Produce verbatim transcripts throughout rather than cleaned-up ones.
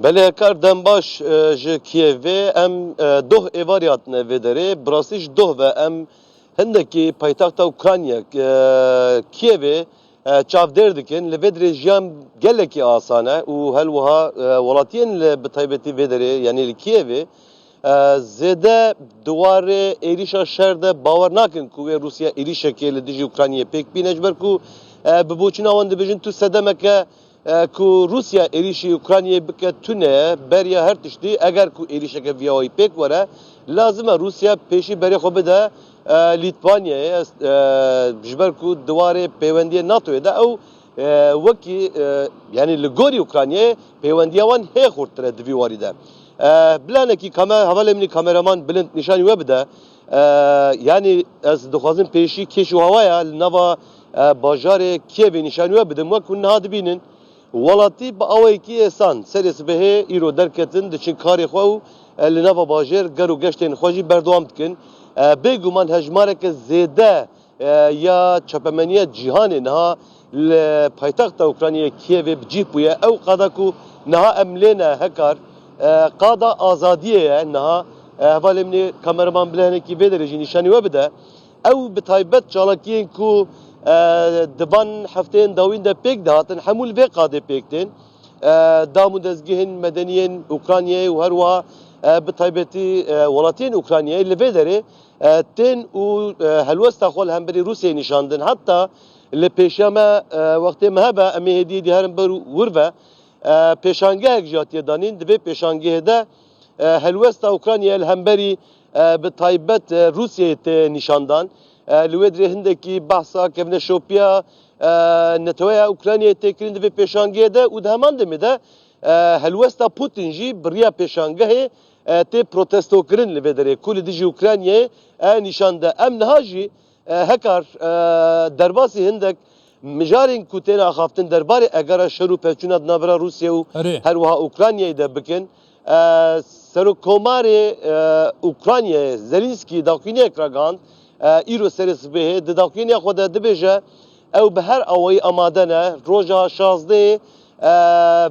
Belê, hekar dem baş, e, ji Kiyevê. Em, e, doh êvarî hatine vê derê. Bi rastî ji doh ve em hindekî paytexta Ukrayna, e, Kiyevê, e, çavdêr dikin. Li vê derê jiyan gelekî asan e û her wiha, e, welatiyên li, bi taybetî vê derê, yanî li Kiyevê, e, zêde di warê êrîşa şer de bawer nakin ku wê Rûsya êrîşekê li dijî Ukraynayê pêk bîne, ji ber ku, e, bi boçûna wan dibêjin tu sedemeke, e, ku Rûsya êrîşî Ukraynayê bike tune ye, beriya her tiştî, eger ku êrîşeke vî awayî pêk were, lazim e Rûsya pêşî berê xwe bide, e, Lîtwanyayê, e, ji ber ku di warê pêwendiyê NATOyê de ew, e, wekî, e, yanî li gorî Ukraynayê pêwendiya wan hê xurttir e di vî warî de. E, bilanekî kamer-, hevalê min î kameraman Bilind nîşanî we bide. E, yanî ez dixwazim pêşî kêş û hewaya li nava, e, bajarê Kiyevê nîşanî we bidim. Wek hûn niha dibînin, welatî bi awayekî êsan serê sibehê îro derketin, diçin karê xwe û, e, li nava bajêr ger û geştên xwe jî berdewam dikin. E, bêguman hejmareke zêde, e, ya çapemeniya cîhanê niha li paytexta Ukraynayê Kiyevê bi cih bûye. Ew qada ku niha em lê ne hekar, e, qada azadiyê ye. Niha, e, hevalê min ê kameraman bile hinekî vê derê jî nîşanî we bide. Ew bi taybet çalakiyên ku, e, di van hefteyên dawîn de pêk dihatin, hemû li vê qadê pêk tên. E, dam û dezgehên medeniyên Ukraynayê û her wiha, e, bi taybetî, e, welatiyên Ukraynayê li vê derê, e, tên û, e, helwesta xwe li hemberî Rûsyayê nîşandin. Heta li pêşiya me, e, wextê me hebe, em ê hêdî hêdî herin ber wir ve, e, pêşangehek jî hatiye danîn. Di vê pêşangehê de, e, helwesta Ukraynayê li hemberî, e, bi taybet, e, Rûsyayê tê nîşandan. E, li wê dirê hindekî behsa kevneşopiya, e, neteweya Ukraynayê tê kirin di vê pêşangehê de û di heman demê de, e, helwesta Putin jî bi riya pêşangehê, e, tê protestokirin li vê derê ku li dijî Ukraynayê, e, nîşan de. Em niha jî, e, hekar, e, derbasî hindek mijarên ku tên axaftin derbarê egera şer û pevçûna di navbera Rûsya û Erê. her wiha Ukraynayê de bikin. E, Serokkomarê, e, Ukraynayê Zelensky daxuyaniyek ragihand, e, îro serê sibehê di daxuyaniya xwe de dibêje, ew bi her awayî amade ne roja şazdehê, e,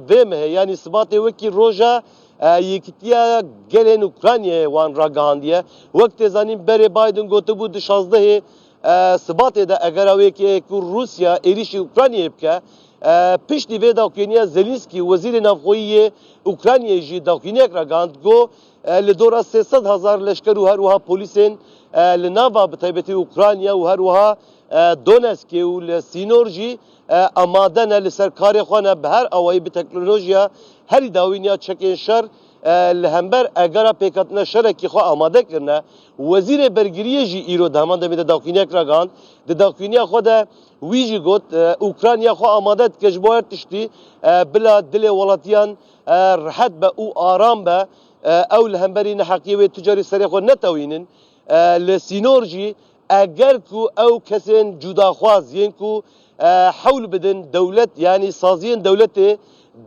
vê mehê, yanî Sibatê wekî roja, e, yekîtiya gelên Ukraynayê wan ragihandiye. Wek tê zanîn berê Biden gotibû di şazdehê, e, Sibatê de egera wê yekê ku Rûsya êrîşî Ukraynayê bike, e, piştî vê daxuyaniya Zelensky, wezîrê navxweyî yê Ukraynayê jî daxuyaniyek ragihand, got, e, li dora sê sed hezar leşker û her wiha polîsên, e, li nava bi taybetî Ukrayna û her wiha, e, Donetskê û li sînor jî, e, amade ne, li ser karê xwe ne, bi her awayî bi teknolojiya herî dawîn ya çekên şer, e, li hember egera pêkhatina şerekî xwe amade kirine. Wezîrê bergiriyê jî îro di heman demê de daxuyaniyek ragihand. Di daxuyaniya xwe de wî jî got, e, Ukrayna xwe amade dike ji bo her tiştî, e, bila dilê welatiyan, e, rehet be û aram be. E, ew li hemberî neheqiyê wê tu carî serê xwe netewînin. E, li sînor jî eger ku ew kesên cudaxwaz yên ku, e, hewl bidin dewlet, yanî saziyên dewletê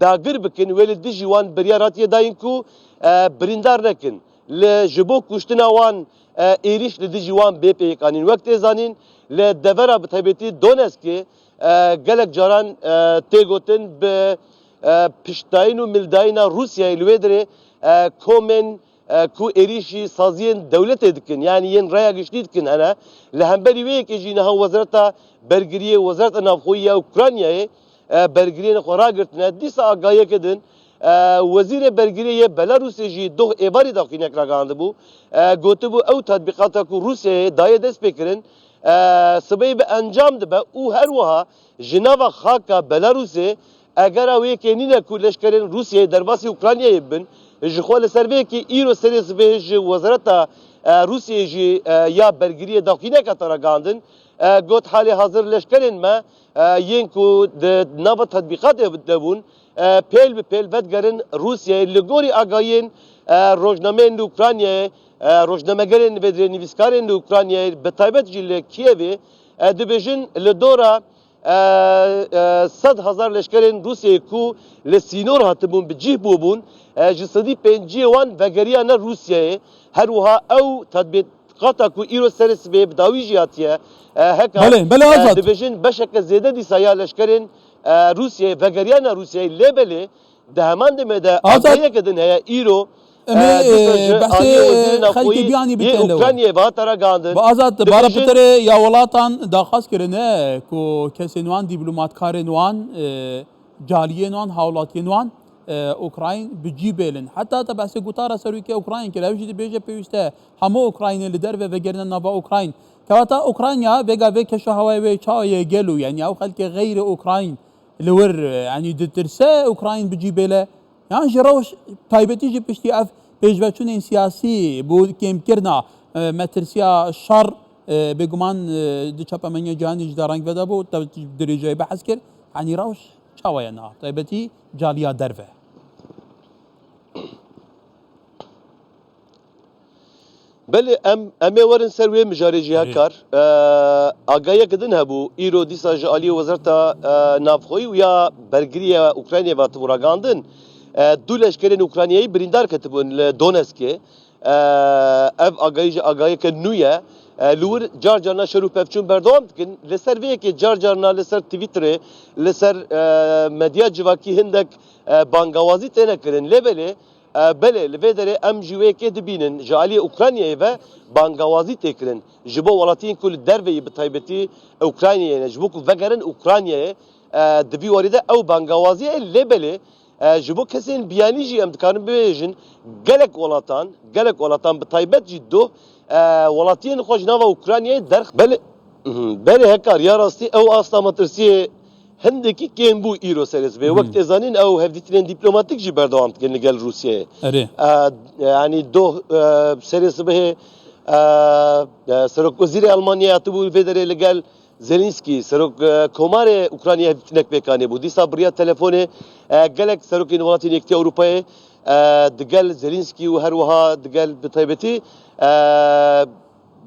dagir bikin, wê li dijî wan biryar hatiye dayîn ku, e, birîndar nekin. Li, ji bo kuştina wan, e, êrîş li dijî wan bê pêkanîn. Wek tê zanîn, li devera bi taybetî Donetskê, e, gelek caran, e, tê gotin bi, e, piştdayîn û mildayîna Rûsyayê li wê dirê, e, komên, e, ku êrîşî saziyên dewletê dikin, yanî yên raya giştî dikin hene. Li hemberî wê yekê jî niha Wezareta Bergiriyê, Wezareta Navxweyî ya Ukraynayê, e, bergiriyên xwe ragirtine. Dîsa agahiyeke din, e, Wezîrê Bergiriyê yê Belarusê jî doh êvarî daxuyaniyek ragihandibû. E, gotibû ew tatbîqata ku Rûsyayê daye destpêkirin, e, sibeyê bi encam dibe û her wiha ji nava xaka Belarusê egera wê yekê nîne ku leşkerên Rûsyayê derbasî Ukraynayê bibin. Ji xwe li ser vê yekê îro serê sibehê ji Wezareta, e, Rûsyayê jî, e, ya bergiriyê daxuyaniyeke ragihandin. E, got, halê hazir leşkerên me, e, yên ku di nava tetbîqatê de bûn, e, pêl bi pêl vedigerin Rûsyayê. Li gorî agahiyên, e, rojnameyên li Ukraynayê, e, rojnamegerên vê dirê nivîskarên li Ukraynayê, bi taybet jî li Kiyevê, e, dibêjin li dora, e, e, sed hezar leşkerên Rûsyayê ku li sînor hatibûn, bi cih bûbûn, e, ji sedî pêncî wan vegeriyane Rûsyayê. Her wiha ew tetbîqata ku îro serê sibê bi dawî jî hatiye, e, heka, Belê, belê, e, Azad. dibêjin beşeke zêde dîsa ya leşkerên, e, Rûsyayê vegeriyane Rûsyayê, lê belê Di heman demê de Azad, agahiyeke din heye îro, em ê, e, dîsa ji behsê aliyê wezîrê navxweyî yê Ukraynayê ve hate ragihandin. Bi Azad, bara pitirê ya welatan daxwaz kirine ku kesên wan, dîplomatkarên wan, e, cariyên wan, hawlatiyên wan, e, Ukrayn bi cî bêlin. Heta te behsê gotara serokê Ukrayn kir, ew jî dibêje pêwîst e hemû Ukraynê li derve vegerîne nava Ukrayn. Kewata Ukrayna vêga vê keşa hewayê wê çawa ye gelo, yanî ew xelkê xeyrê Ukrayn li wir, e, yanî ditirse Ukrayn bi cî bêle? Yan ji rewş taybetî jî piştî ev pêşveçûnên siyasî bo kêmkirina, e, metirsiya şer, e, bêguman, e, di çapemeniya cîhanê jî de reng vedabû, te dirêjayî behs kir. Yanî rewş çawa ye niha? Taybetî caliya derve. Belê, em, em ê werin ser wê mijarê jî. Erê. Hekar. E, agahiyeke din hebû. Îro dîsa ji aliyê Wezareta, e, Navxweyî û ya Bergiriya Ukraynayê ve hatibû ragihandin. E, du leşkerên Ukraynayî birîndar ketibûn li Donetskê. E, ev agahî jî agahiyeke nû ye. E, li wir car carna şer û pevçûn berdewam dikin. Li ser vê yekê car carna li ser Twitterê, li ser, e, medya civakî hindek, e, bangawazî têne kirin. Lê belê, E, belê, li vê derê em jî wê yekê dibînin, ji aliyê Ukraynayê ve bangawazî tê kirin. Ji bo welatiyên ku li derve yî, bi taybetî Ukraynayê ne, ji bo ku vegerin Ukraynayê, e, di vî warî de ew bangawazî ye, lê belê, e, ji bo kesên biyanî jî em dikarin bibêjin, gelek welatan, gelek welatan bi taybet jî doh, e, welatiyên xwe ji nava Ukraynayê derx-, belê, mhm, belê hekar ya rastî ew asta metirsiyê hindekî kêm bû îro serê sibê. Wek tê zanîn, ew hevdîtinên dîplomatîk jî berdewam dikin li gel Rûsyayê. Erê. E, yanî doh, e, serê sibehê, e, e, Serokwezîrê Almanyayê hatibû vê derê li gel Zelensky, Serok, e, Komarê Ukraynayê hevdîtinek pêk anîbû. Dîsa bi riya telefonê, e, gelek serokên welatên Yekîtiya Ewropayê, e, digel Zelensky û her wiha digel bi taybetî, e,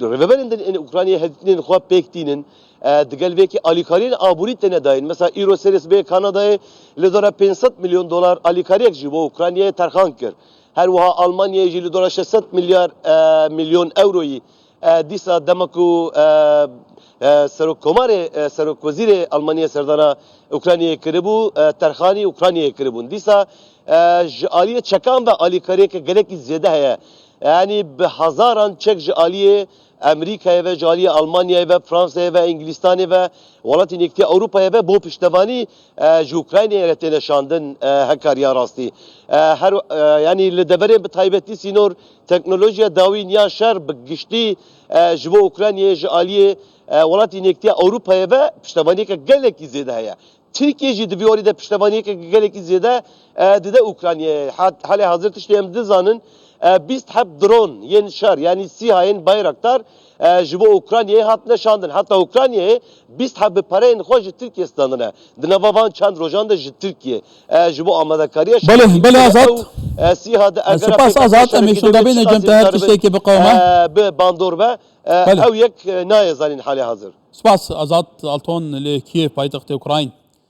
rêveberên din ên Ukraynayê hevdîtinên xwe pêk tînin. E, digel vê yekê alîkariyên aborî têne dayîn. Mesela îro serê sibê Kanadayê li dora pênc sed milyon dolar alîkariyek ji bo Ukraynayê terxan kir. Her wiha Almanyayê jî li dora şeş sed milyar, e, milyon euroyî, e, dîsa dema ku, e, e, Serokkomarê, e, Serokwezîrê Almanyayê serdana Ukraynayê kiribû, e, terxanî Ukraynayê kiribûn. Dîsa, e, ji aliyê çekan ve alîkariyeke gelekî zêde heye. Yanî bi hezaran çek ji aliyê Amerîkayê ve, ji aliyê Almanyayê ve, Fransayê ve, Îngilîstanê ve, welatên Yekîtiya Ewropayê ve bo piştevanî, e, ji Ukraynayê re têne şandin, e, hekariya rastî. E, her, e, yanî li deverê bi taybetî sînor, teknolojiya dawîn ya şer bi giştî, e, ji bo Ukraynayê ji aliyê, e, welatên Yekîtiya Ewropayê ve piştevaniyeke gelekî zêde heye. Tirkiye jî di vî warî de piştevaniyeke gelekî zêde, e, dide Ukraynayê. Hat-, halê hazir tiştê em dizanin, e, bîst heb dron yên şer, yanî SÎHA yên Bayraktar, e, ji bo Ukraynayê hatine şandin. Heta Ukraynayê bîst heb bi pereyên xwe ji Tirkiye standine. Di nava van çend rojan de ji Tirkiye, e, ji bo amadekariya şerê Belê, belê, Azad. Ew, e, SÎHA di, e, egera spas, Azad, em ê şûnda bîne cem te her tiştekî biqewime. E, bi bandor be, e, Belê. Ew yek, e, nayê zanîn halê hazir. Spas, Azad Alton li Kiev, paytextê Ukrayn.